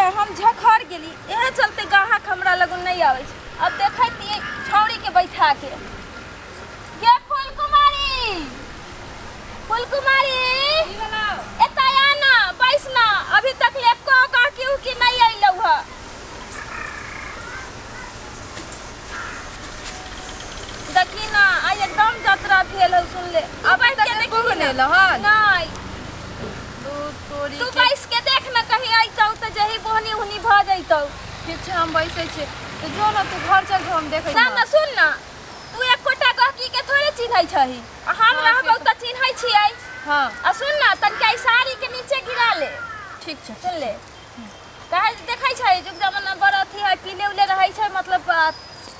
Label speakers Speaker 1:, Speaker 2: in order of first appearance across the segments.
Speaker 1: गे हम झखर गेली इहे चलते गाहक हमरा लगन नहीं आवे छै। अब देखैतियै छौड़ी के बैठा के। गे फूल कुमारी, फूल कुमारी एतय आ ना, बैस ना, अभी तक एको गाहकी उकी नहीं अइलौ ह। देखी ना आई एकदम जतरा भेल हौ, सुन ले अब के देखी
Speaker 2: ने लहन
Speaker 1: नहीं
Speaker 2: तोरी
Speaker 1: तू बैस के देख ना, कहीं अइतौ त जही बोहनी उहनी भ जइतौ।
Speaker 2: ठीक छै हम बैसै छी, तो जो ना तू घर चल जो, हम देखै
Speaker 1: ना ना सुन ना, तू एकोटा गहकी के थोड़े चिन्है छही, आ हम रहबौ त चिन्है छियै।
Speaker 2: हां
Speaker 1: आ सुन ना तनका ई साड़ी के नीचे गिरा ले।
Speaker 2: ठीक छै
Speaker 1: सुन ले, काहे देखै छै जुग जमाना बड़ अथी है, पीले उले रहै छै, मतलब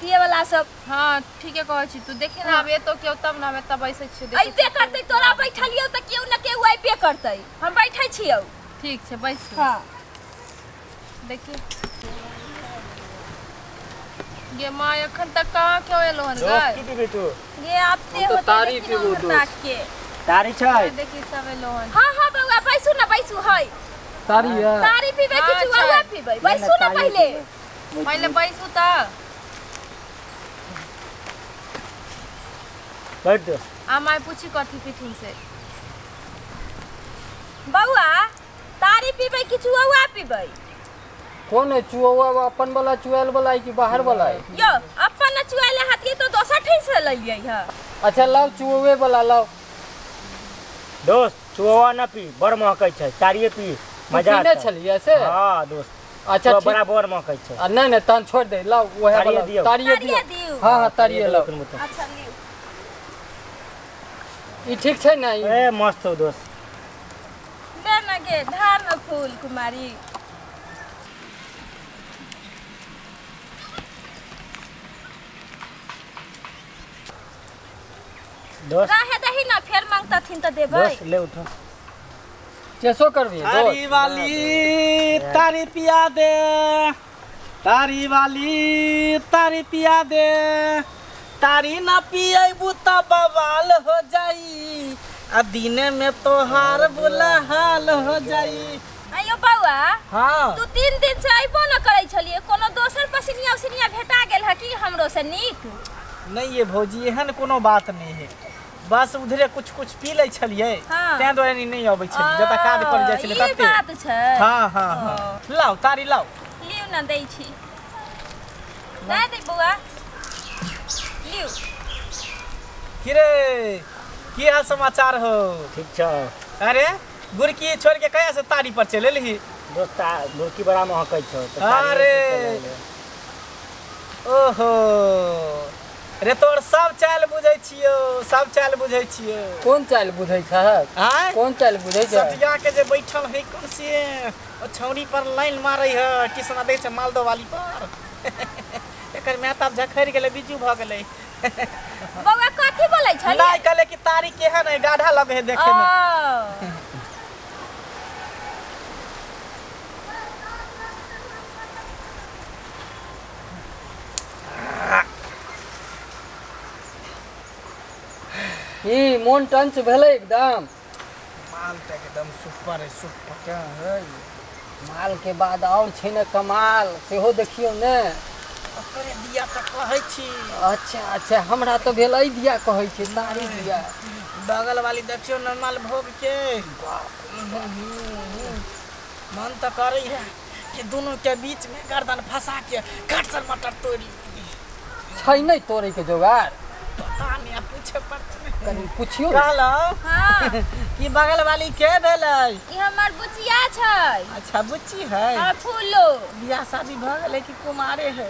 Speaker 1: पिए वाला सब।
Speaker 2: हां ठीके कहै छी तू, देखी ना आबे तो केओ तब ना हम एतऽ बैसै छी।
Speaker 1: अइबे करतै, तोरा बैठलियौ त केओ न केओ अइबे करतै, हम बैठै छियौ।
Speaker 2: ठीक छै बैस।
Speaker 1: हां
Speaker 2: देखी गे माँ एखन तक कहाँ क्यों एलो हन गए?
Speaker 3: की पीबे तू?
Speaker 1: गे आपते होते
Speaker 4: तारी पीबू
Speaker 1: दोस्त के।
Speaker 3: तारी छै
Speaker 2: देखी सब एलो हन।
Speaker 1: हां हां बौआ बैसू ना, बैसू है
Speaker 4: तारी है,
Speaker 1: तारी पीबे कि चुआ पीबे? बैसू ना पहले,
Speaker 2: पहले बैसू त
Speaker 3: बैठ दो।
Speaker 2: आ my पूछी कथी पीथुन से।
Speaker 1: बौआ तारी पीबे कि चुआ पीबे?
Speaker 4: कौन है चुआ? अपन वाला चुआल वाला है कि बाहर वाला है?
Speaker 1: यो अपन न चुआले हाथी तो दोसर ठाम से ललियै है।
Speaker 4: अच्छा लाओ चुआवे वाला लाओ।
Speaker 3: दोस्त चुआ ना पी, बड़ महकै छै, तारिये पी मजा
Speaker 4: आता। पीने छलियै से?
Speaker 3: हां दोस्त।
Speaker 4: अच्छा
Speaker 3: बराबर महकै छै।
Speaker 4: आ नहीं नहीं तन छोड़ दे, लाओ वह वाला तारिये दियो। हां हां तारिये लाओ।
Speaker 1: अच्छा लियो,
Speaker 4: ई ठीक छै ना?
Speaker 3: ए मस्त हो दोस्त।
Speaker 1: दे ना गे धार न फूल कुमारी।
Speaker 3: दोस्त
Speaker 1: रहे दही ना, फेर मांगतथिन त देबै।
Speaker 3: दोस्त ले उठो,
Speaker 4: चेसो करबी।
Speaker 5: तारी वाली तारी पिया दे, तारी वाली तारी पिया दे, तारी ना पियबू त बवाल हो जाई, आ दिने में तोहार बुला हाल हो जाई।
Speaker 1: आयो बौआ,
Speaker 5: हां
Speaker 1: तू 3 दिन से अइबो न करै छलियै, कोनो दोसर पसिनिया उसिनिया भेटा गेल ह कि हमरो से नीक?
Speaker 5: नहीं ये भौजी एहन कोनो बात नहीं है, बस उधरे कुछ कुछ पी लै छलियै तें दुआरे नहीं अबै छलियै, जतऽ काज पर जाइ छलियै तते।
Speaker 1: ई बात छै।
Speaker 5: हां हां हां लाओ तारी लाओ।
Speaker 1: लिउ ना दै छी, दे दे बौआ लिउ।
Speaker 5: की रे की हाल समाचार हो?
Speaker 3: ठीक छ।
Speaker 5: अरे गुड़की छोड़ के कहिया से तारी पर चल एलही?
Speaker 3: दोस्त गुड़की बड़ा महकै छौ।
Speaker 5: अरे ओहो रे तोर सब चाल बुझै छियौ, सब चाल बुझै छियौ।
Speaker 4: कोन चाल बुझै छह?
Speaker 5: आय
Speaker 4: कोन चाल बुझै छ?
Speaker 5: सटिया के जे बैठल है कोन से ओ छौड़ी पर लाइन मारै है, किसना दै छै मालदह वाली पर। एकर मेहताब झखरि गेलै, बिजू भ गेलै।
Speaker 1: बौआ कथी बोलै छलियै?
Speaker 5: नहीं कहले कि तारी केहन है, गाढ़ा लगे है देखे में।
Speaker 4: ई मोन टंच भेलै एकदम।
Speaker 5: माल त एकदम सुपर है, सुपर क्या है।
Speaker 4: माल के बाद और छै ने कमाल, सेहो देखियौ ने।
Speaker 5: ओकरे दिया त कहै छी।
Speaker 4: अच्छा अच्छा हमरा त भेल एहि दिया कहै छी, तारी दिया।
Speaker 5: बगल वाली देखियौ न माल भोग के, मन त करै है कि दोनों के बीच में गर्दन फंसा के खटसर मटर तोड़ी ली।
Speaker 4: छै नहीं तोड़े के जोगार?
Speaker 5: पता नहीं, अब पूछे पड़ते।
Speaker 4: कनी पूछियो।
Speaker 5: कहलौ
Speaker 1: हां
Speaker 5: कि बगल वाली के भेलै?
Speaker 1: ई हमर बुचिया छै।
Speaker 5: अच्छा बुच्ची है।
Speaker 1: हां फूलो।
Speaker 5: बियाह शादी भ गेलै कि कुमारे है?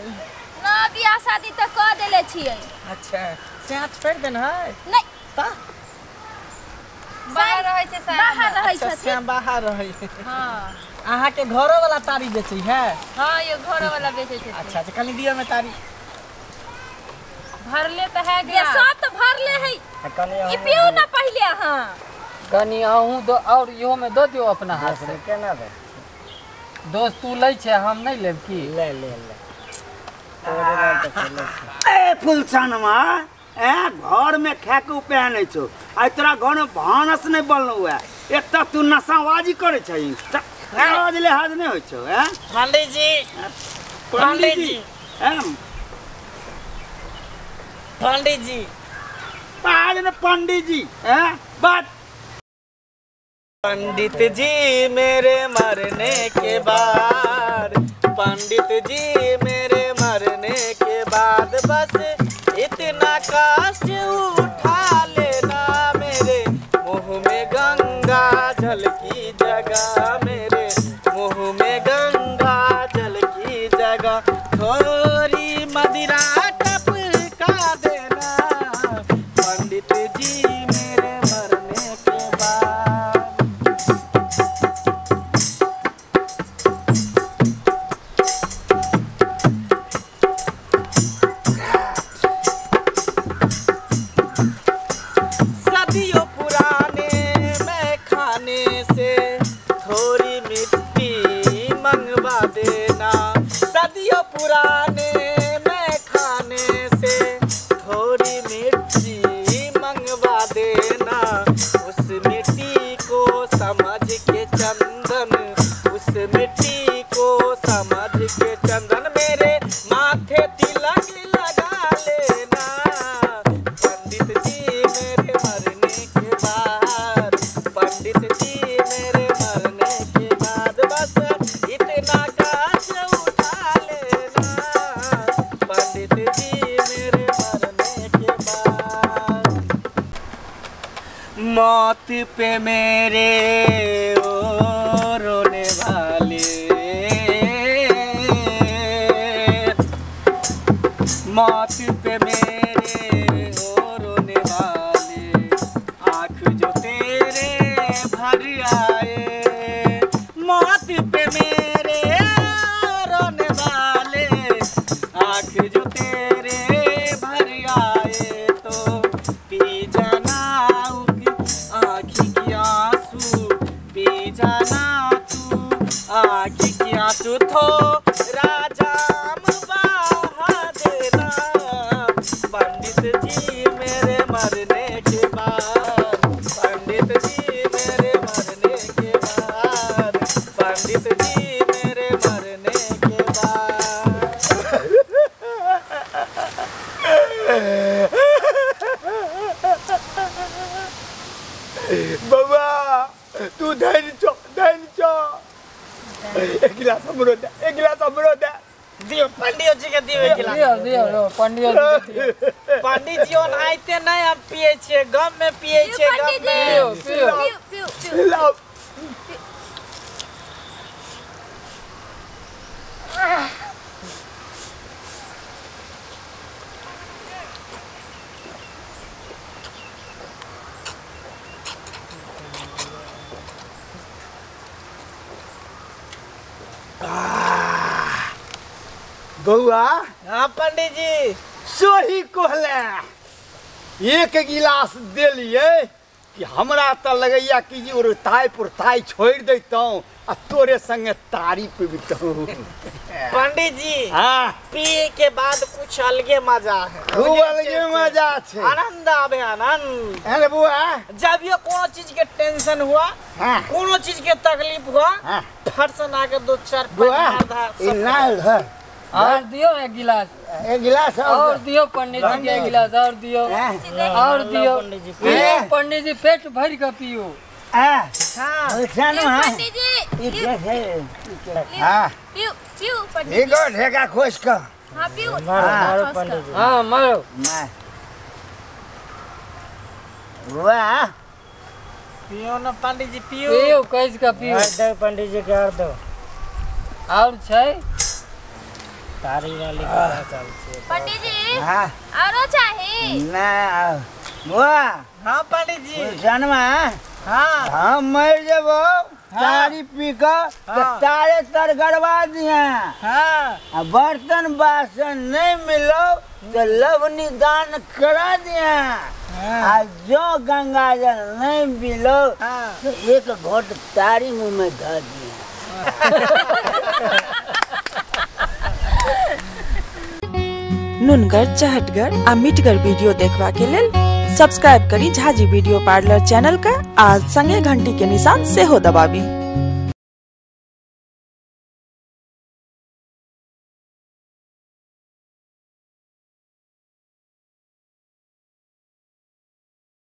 Speaker 1: ना बियाह शादी त क देले छियै।
Speaker 5: अच्छा से छोड़ देन है?
Speaker 1: नहीं
Speaker 5: त
Speaker 2: बाहर रहै छै,
Speaker 1: बाहर रहै
Speaker 5: अच्छा
Speaker 1: छथिन।
Speaker 5: से बाहर रहै।
Speaker 2: हां
Speaker 5: अहाँ के घरो वाला तारी बेचै है?
Speaker 2: हां ये घरो वाला बेचै छै।
Speaker 5: अच्छा अच्छा कनी दियो में तारी।
Speaker 2: भरले त है
Speaker 1: ये
Speaker 2: गया।
Speaker 1: सब त भरले है,
Speaker 3: कनी
Speaker 1: ई पिउ ना पहिले। हां
Speaker 4: कनी अहूँ दो और इहो में दो दियो अपना हाथ से।
Speaker 3: केना दे
Speaker 4: दोस्त? तू लै छै हम नहीं लेब की?
Speaker 3: ले ले ले तोरे नाम त ले।
Speaker 6: ए फुलसनमा ए घर में खाए के उपाय नहीं छौ, आइ तोरा घर में भानस नहीं बनलौ है, एक त तू नशाबाजी करै छही। लाज लिहाज नहि होइ छौ हैं?
Speaker 5: पंडित जी,
Speaker 6: पंडित जी,
Speaker 5: पंडित जी,
Speaker 6: आज ने पंडित जी हैं बात।
Speaker 5: पंडित जी मेरे मरने के बाद, पंडित जी मेरे मरने के बाद, बस इतना कष्ट उठा लेना, मेरे मुँह में गंगा जल की जगह, मेरे मुँह में गंगा जल की जगह, थोड़ी मदिरा टपका देना, पंडित जी मेरे मरने के बाद। सदियों पुराने मैं खाने से थोड़ी मिट्टी मंगवा देना, सदियों पुराने मैं खाने से थोड़ी मिट्टी मंगवा देना, उस मिट्टी को समझ के चंदन, उस मिट्टी को समझ के चंदन, मेरे माथे तिलक लगा लेना, पंडित जी मेरे मरने के बाद, पंडित जी मेरे मरने के बाद, बस इतना कष्ट उठा लेना, पंडित जी मेरे मरने के बाद। मौत पे मेरे ओ रोने वाले, मौत पे मेरे ओ रोने वाले, आँख जो तेरे भर आए, मौत पे मेरे रोने वाले, आँख जो तेरे भर आए, तो पी जाना आँख की आंसू, पी जाना तू आँख की आंसू, थो राजाम बहा देना, पंडित जी मेरे मरने के बाद, पंडित जी मेरे मरने के बाद, पंडित जी मेरे मरने के बाद।
Speaker 6: बाबा तू धैर्य छो, धैर्य छो, एक गिलास हमरो दे, एक गिलास हमरो दे।
Speaker 5: दियो पंडित जी के दियो एक गिलास।
Speaker 4: दियो दियो लो पंडित जी के दियो।
Speaker 5: पंडित जी ओनाहिते नहि हम पिए छियै, गम में पिए छियै, गम में।
Speaker 4: पियो पियो
Speaker 1: पिउ पिउ पिउ।
Speaker 6: लाओ। बउआ।
Speaker 5: हाँ पंडित जी।
Speaker 6: सही कहले, एक गिलास देलिए कि हमरा तो लगैया कि जी उड़ताई पुरताई छोड़ देतौं आ तोरे संगे तारी पीबितौं।
Speaker 5: पंडित जी
Speaker 6: हाँ
Speaker 5: पिए के बाद कुछ अलगे मजा है,
Speaker 6: खूब अलगे मजा छे,
Speaker 5: आनंद आवे आनंद।
Speaker 6: अरे बुआ
Speaker 5: जब ये कोनो चीज के टेंशन हुआ,
Speaker 6: हाँ
Speaker 5: कोनो चीज के तकलीफ हुआ,
Speaker 6: हाँ
Speaker 5: फटसन आके दो चार
Speaker 6: बुआ
Speaker 5: पाँच
Speaker 6: ई लाल धर
Speaker 4: और दियो एक गिलास,
Speaker 6: एक गिलास
Speaker 4: और दियो पंडित जी के, एक गिलास और दियो, और दियो पियो पंडित जी, पेट भर के पियो।
Speaker 1: पंडित जी पियो पियो पंडित जी,
Speaker 6: ढेका खोस के।
Speaker 1: हां पियो,
Speaker 3: मारो पंडित जी।
Speaker 4: हां मारो।
Speaker 6: वाह
Speaker 5: पियो ना पंडित जी, पियो
Speaker 4: पियो कैस का पियो।
Speaker 3: और दो पंडित जी के, और दो
Speaker 4: और छै
Speaker 3: तारी वाली के चाल छै
Speaker 1: पंडित जी।
Speaker 6: हां
Speaker 1: औरो चाही
Speaker 6: ना बुआ।
Speaker 5: हां पंडित जी
Speaker 6: जानवा।
Speaker 5: हां
Speaker 6: हम मर जबो तारी पी के तो तारे तर गड़वा दिया।
Speaker 5: हां
Speaker 6: आ बर्तन बासन नहीं मिलो तो लवनी दान करा दिया। आ जो गंगा जल नहीं मिलो तो एक घोट तारी मुंह में धर दिया।
Speaker 7: नुनगर चहटगर आ मिठगर वीडियो देखबा के लेल सब्सक्राइब करी झाजी वीडियो पार्लर चैनल का आ संगे घंटी के निशान सेहो दबाबी।